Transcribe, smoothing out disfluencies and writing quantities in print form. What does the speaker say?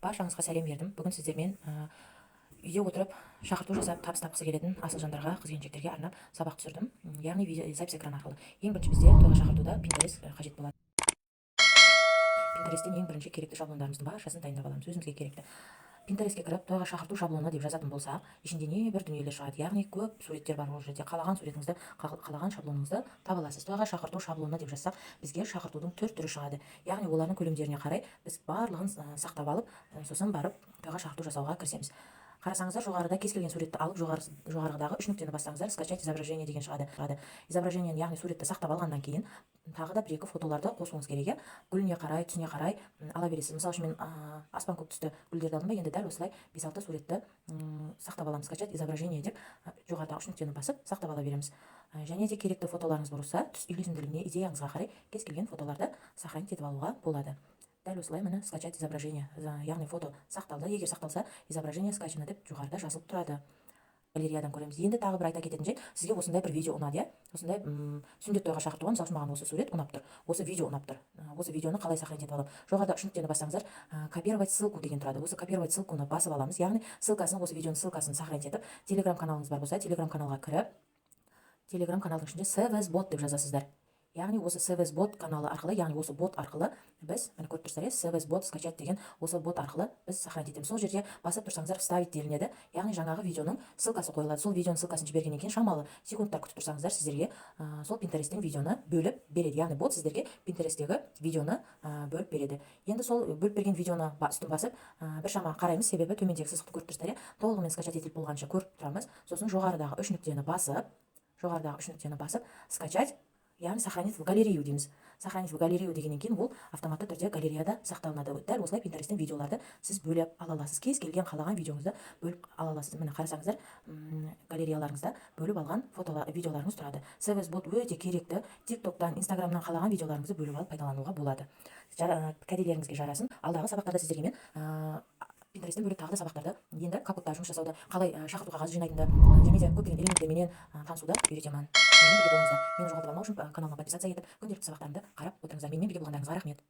Баршаңызға сәлем бердім. Бүгін сіздермен үйде отырып шақырту жасап, табыс тапқысы келетін асыл жандарға, қыз келіншектерге арнап сабақ түсірдім. Яғни видео запись экраны арқылы. Ең бірінші бізде тойға шақыртуда Pinterest қажет болады. Pinterestтен ең бірінші керекті шаблондарымыздың баршасын дайындап аламыз. Өзімізге керекті Пинтерестке кіріп, «тойға шақырту шаблоны» деп жазатын болсақ, ішінде небір дүниелер шығады, яғни көп суреттер бар. Ол жерде қалаған суретіңізді, қалаған шаблоныңызды таба аласыз. «Тойға шақырту шаблоны» деп жазсақ, бізге шақыртудың түр түрі шығады, яғни олардың көлемдеріне қарай біз барлығын сақтап алып, сосын барып тойға шақырту жасауға кірісеміз. Қарасаңыздар, жоғарыда кез келген суретті алып, жоғарғыдағы үш нүктені бассаңыздар, «скачать изображение» деген шығады. Изображение ні, яғни суретті сақтап алғаннан кейін, тағы да бір екі фотоларды қосуыңыз керек, иә. Гүліне қарай, түсіне қарай ала бересіз. Мысалы үшін, мен аспан көк түсті гүлдерді алдым ба, енді дәл осылай бес алты суретті сақтап аламыз. «Скачать изображение» деп жоғарыдағы үш нүктені басып, сақтап ала береміз. Және де керекті фотоларыңыз болса, түс үйлесімділігіне, идеяңызға қарай кез келген фотоларды сохранить етіп алуға болады. Дәл осылай, міне, «скачать изображение», яғни фото сақталды. Егер сақталса, «изображение скачано» деп жоғарыда жазылып тұрады, галереядан көреміз. Енді тағы бір айта кететін жайт: сізге осындай бір видео ұнады, иә, осындай сүндет тойға шақыртуға. Мысалы үшін, маған осы сурет ұнап тұр, осы видео ұнап тұр. Осы видеоны қалай сохранить етіп аламын? Жоғарыда үш нүктені бассаңыздар, «копировать ссылку» деген тұрады. Осы «копировать ссылку» ны басып аламыз, яғни ссылкасын, осы видеоның ссылкасын сохранить етіп, Телеграм каналыңыз бар болса, Телеграм каналға кіріп, Телеграм каналдың ішінде «СВС бот» деп жазасыздар. Яғни осы СВС бот каналы арқылы, яғни осы бот арқылы біз, міне, көріп тұрсыздар, иә, «СВС бот скачать» деген осы бот арқылы біз сохранить етеміз. Сол жерде басып тұрсаңыздар, «вставить» делінеді, яғни жаңағы видеоның ссылкасы қойылады. Сол видеоның ссылкасын жібергеннен кейін шамалы секундтар күтіп тұрсаңыздар, сіздерге сол Пинтересттен видеоны бөліп береді, яғни бот сіздерге Пинтересттегі видеоны бөліп береді. Енді сол бөліп берген видеоны үстін басып, біршама қараймыз, себебі төмендегі сызықты көріп тұрсыздар, иә, толығымен скачать етіліп болғанша көріп тұрамыз. Сосын жоғарыдағы үш нүктені басып, «скачать», яғни «сохранить в галерею» дейміз. «Сохранить в галерею» дегеннен кейін ол автоматты түрде галереяда сақталынады. Дәл осылай Пинтересттен видеоларды сіз бөліп ала аласыз. Кез келген қалаған видеоңызды бөліп ала аласыз. Міне, қарасаңыздар, галереяларыңызда бөліп алған фотолар, видеоларыңыз тұрады. СВС бот өте керекті. Тик Токтан, Инстаграмнан қалаған видеоларыңызды бөліп алып, пайдалануға болады. Кәделеріңізге жарасын. Алдағы сабақтарда сіздерге мен Пинтересттен бөлек тағы да сабақтарды, енді Капкутта жұмыс жасауды, қалай шақырту қағаз жинайтынды және де көптеген элементтерменен танысуды үйретемін. Менімен бірге болыңыздар. Мені жоғалтып алмау үшін каналыма подписаться етіп, күнделікті сабақтарымды қарап отырыңыздар. Менімен бірге болғандарыңызға рахмет.